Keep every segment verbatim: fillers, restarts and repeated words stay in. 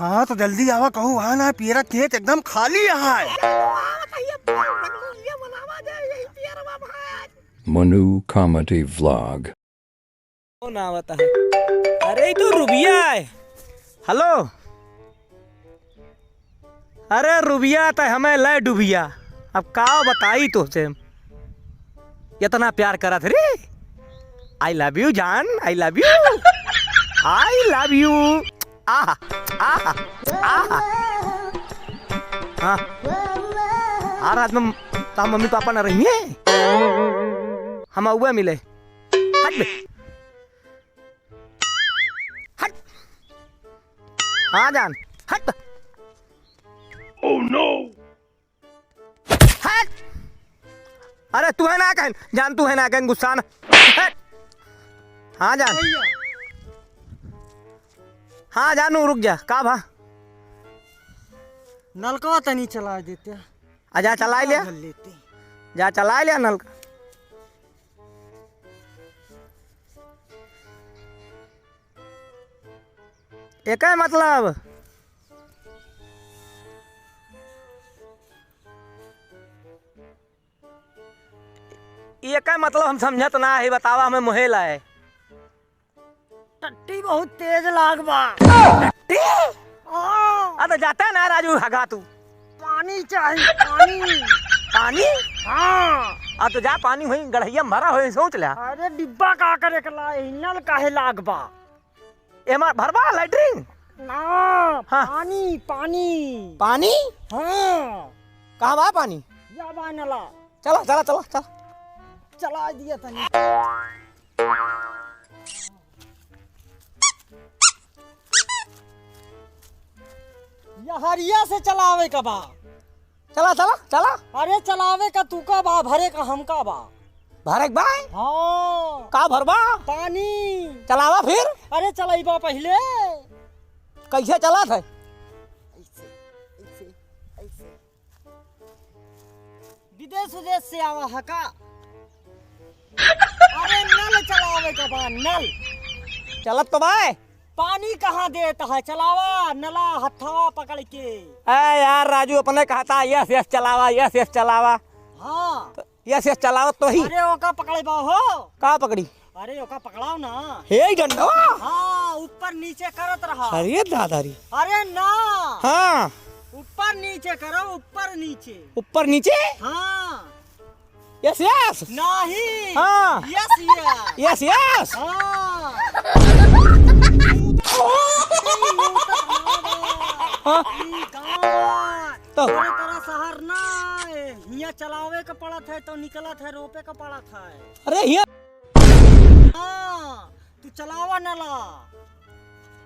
हाँ, तो जल्दी आवा, कहूँ वहाँ ना, पियरा खेत एकदम खाली है। मनु Comedy Vlog। कौन आवत है? अरे, ई तो रुबिया है। हेलो। अरे, रुबिया तो हमें ले डुबिया। अब का बताई तोहसे, इतना प्यार करत रे। I love you जान, I love you, I love you। आहा, आहा, आहा। हाँ। आ रात में ता मम्मी पापा ना रही हैं। हम अउआ मिले। हट बे। हट। हाँ जान। हट। Oh no। हट। अरे तू है ना कहन, जान तू है ना कहन, गुस्सा ना। हट। हाँ जान। हाँ जानू रुक जा, का भा? नलकवा तनी चला देते। आ जा चला ले। भर लेते। जा चला ले नलका। एका मतलब, एका मतलब हम समझत ना है, बतावा हमें मोहे लाए। टट्टी बहुत तेज लाग बा। टट्टी? हाँ। आ तो जाता ना राजू हगा तू। पानी चाहिए, पानी। पानी? हाँ। आ तो जा, पानी वहीं गढ़ैया में भरा होई, सोच ले। अरे डिब्बा का करे के लाई, नल काहे लाग बा? एमा भरबा लैट्रिन? ना, हाँ। पानी, पानी। पानी? हाँ। कहाँ बा पानी? या बा नला। चला, चला, चला, चला। चला दिया तनी। यहरिया से चलावे का बा। चला, चला, चला। अरे चलावे का तू का बा, भरे का हमका बा। भरे का बा? हाँ। का भरबा? पानी। चलावा फिर। अरे चलाइबा पहिले। कैसे चलत है? ऐसे, ऐसे, ऐसे। विदेश उदेश से आवा है का? अरे नल चलावे का बा, नल। चलत तो बा। पानी कहाँ देत है? चलावा नला हथवा पकड़ के। ए यार राजू, अपने कहता यस यस चलावा, यस यस चलावा। हाँ। तो यस यस चलावत तो ही। अरे ओका पकड़े बा हो। का पकड़ी? अरे ओका पकड़ाओ ना। हे डंडवा। हाँ, ऊपर नीचे करत रहा। अरे दादा रे। अरे ना। हाँ। ऊपर नीचे करो, ऊपर नीचे। ऊपर नीचे? हाँ। यस यस। नहीं। हाँ। यस यस। यस यस। हाँ। हाँ। ई गाँव। तो। अरे तोरा शहर ना, हियाँ चलावे के पड़त है तो निकलत है, रोपे के पड़त है। अरे हियाँ। हाँ, तू चलावा नला।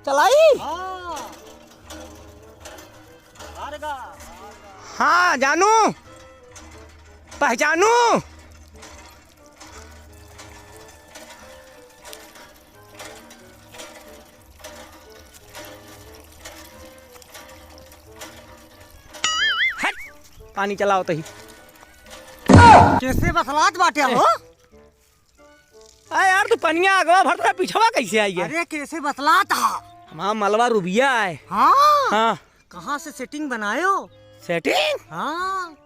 चलाई? हाँ। हर गा। हाँ, जानू। पहचानू। हट! पानी चलाओ तही। कैसे बतलात बाटे हो? अरे यार, तू पनिया अगवा भर, तोरा पिछवा कैसे आई है? अरे, कैसे बतलात हा? हमारा मलवा रुबिया है। हाँ? हाँ। कहाँ से setting बनायो? Setting? हाँ।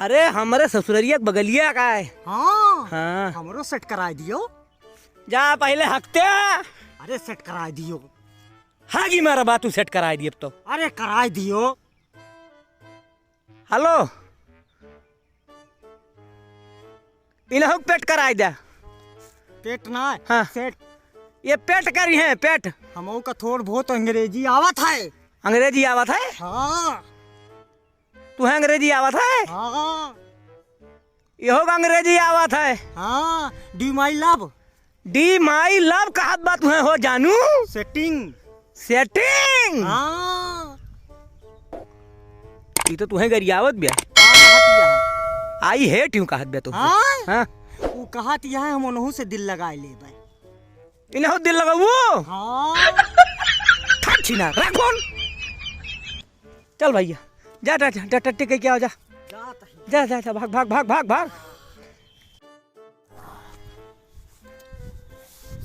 अरे, हमरे ससुररिया के बगलिया का है। हाँ। हाँ। हमरो set कराए दियो। जा पहिले हकते। अरे, set कराए दियो। हागी मारा बा, तू set कराए दियो अब तो। अरे, कराए दियो। हेलो। इनहू के पेट कराए दे। पेट ना, हाँ। Set। ये पेट करी है, पेट। हमहू का थोड़ बहुत अंग्रेजी आवत है। अंग्रेजी आवत है? हाँ। तुहे अंग्रेजी आवत है? हाँ। इहो का अंग्रेजी आवत है? हाँ, do my love। Do my love कहत बा तुहे हो जानू? Setting। Setting? हाँ। ई तो तुहे गरियावत बिया। का कहत बिया? I hate you कहत बिया तुहे। हाँ? हाँ। ऊ कहत यह है, हम उनहू से दिल लगाए लेबे। इनहू दिल लगाऊ? हाँ। ठक छिना, रख फोन। चल भैया, जा, जा, जा, जा, टट्टी कह के आओ, जा। जात ही। जा, जा, जा, भाग, भाग, भाग, भाग, भाग।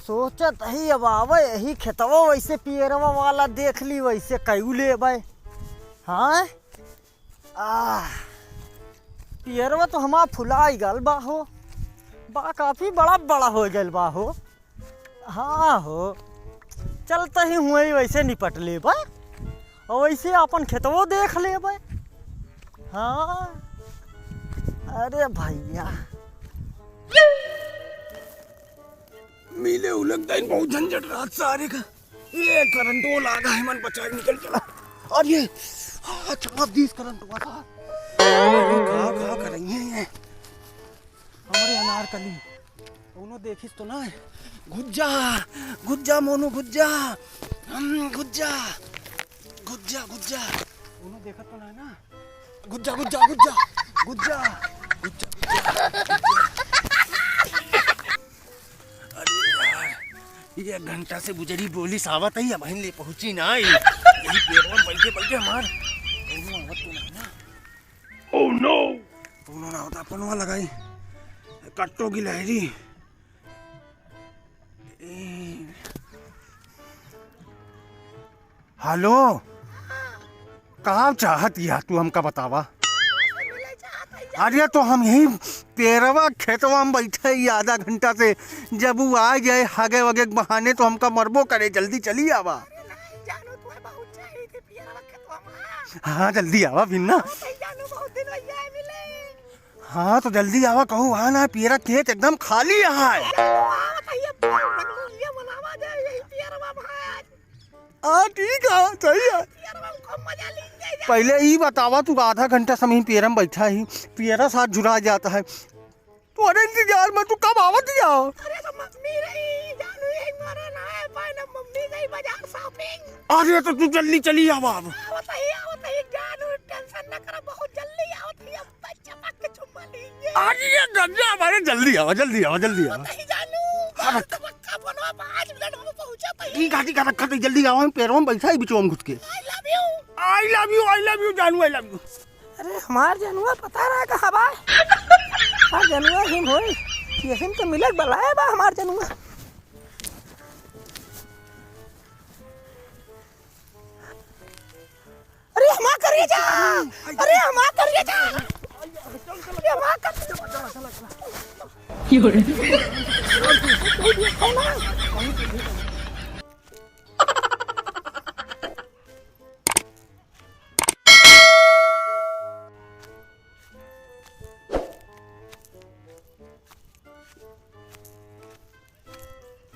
सोचत ही अब आवे यही खेतवा, वैसे पियरवा वाला देख ली, वैसे कयू लेबे। हाँ, आह, पियरवा तो हमार फुलाई गल बा हो, बा काफी बड़ा बड़ा हो गल बा हो। हाँ हो, चलत ही हुए वैसे निपट लेबे, और वैसे अपन खेतवो देख लेबे। हाँ, अरे भैया, मिले उलग दाइन बहुत झंझट रहत सारे का। ये करंटो लागा है, मन बचाई निकल चला। और ये, हाँ, चाप दीस करंटवा का। अरे का, का करइहैं ये? हमरे अनारकली। कौनो देखिस तो ना? घुस जा, घुस जा मोनू, घुस जा। हम घुस जा, घुस जा, घुस जा। कौनो देखत तो ना है ना? घुस जा, घुस जा, घुस जा, घुस जा, घुस जा, घुस जा। अरे यार, ये एक घंटा से बुजरी बोलिस आवत ही, अबहिन ले पहुंची ना आई। यही पेड़वा में बैठे बैठे हमार कौनो आवत तो ना ना। Oh no! कौनो ना आवत, अपनवा लगाई। कट्टो गिलहरी। ए, हेलो, का चाहत या तू हमका बतावा? अरे तो हम यही पेरवा खेतवा में बैठे ही आधा घंटा से, जब उ आ जाए हागे वगे के बहाने तो हमका मरबो करे, जल्दी चली आवा। अरे नहीं जानू, तुम्हें बहुत चाहिए थे पेरवा खेतवा में। हाँ, जल्दी आवा फिर ना। नहीं जानू, बहुत दिन हो गया है मिले। हाँ, तो जल्दी आवा, कहू, हाँ ना, पेरा खेत एकदम खाली है। अरे तो आवत है, ये रंगोलिया बनावा जाए, यही पेरवा में आज। हाँ, ठीक है, सही है। पेरवा में खूब मजा लेंगे यार। पहले ई बतावा, तू आधा घंटा से हम यहीं पेरा में बैठा ही, पेरा साथ जुड़ा जाता है, तोरे इंतजार में तू कब आवत या? अरे तो मम्मी रही, जानू यही मारे ना है, पाए ना मम्मी गई बाजार shopping। अरे तो तू जल्दी चली आवा अब। आवत ही, आवत ही, जानू tension ना करा, बहुत जल्दी आवत ही, अब चपक के चुम्मा लेंगे। अरे गंजा, अरे जल्दी आवा, जल्दी आवा, जल्दी आवा। आवत ही जानू, अरे। तो पक्का बोलो, पाँच मिनट में पहुंचा तो। ठीक है, ठीक है, रखा तो जल्दी आवा, हम पेरवा में बैठा ही बिचवा में घुस के। I love you। I love you, I love you, जानू, I love you। अरे हमार जनुआ पता रहा कहाँ बा? हमार जनुआ हिम होई, यही में तो मिले के बलाए बा हमार जनुआ। अरे हमार करेजा, अरे हमार करेजा, अरे हमार करेजा।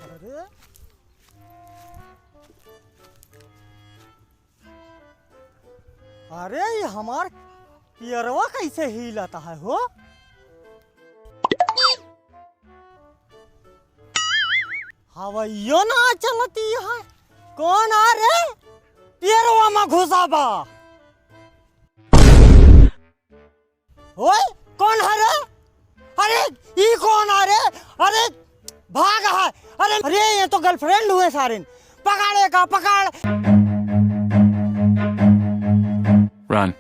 अरे, अरे, ये हमार पियरवा कैसे हिलत है हो? हवइयो ना चलती है। कौन आ रे? पियरवा में घुसा बा। ओए, कौन है रे? अरे, ई कौन आ रे? अरे, भाग है। अरे, अरे, ये तो girlfriend हुए सारे। पकड़े का, पकड़। Run।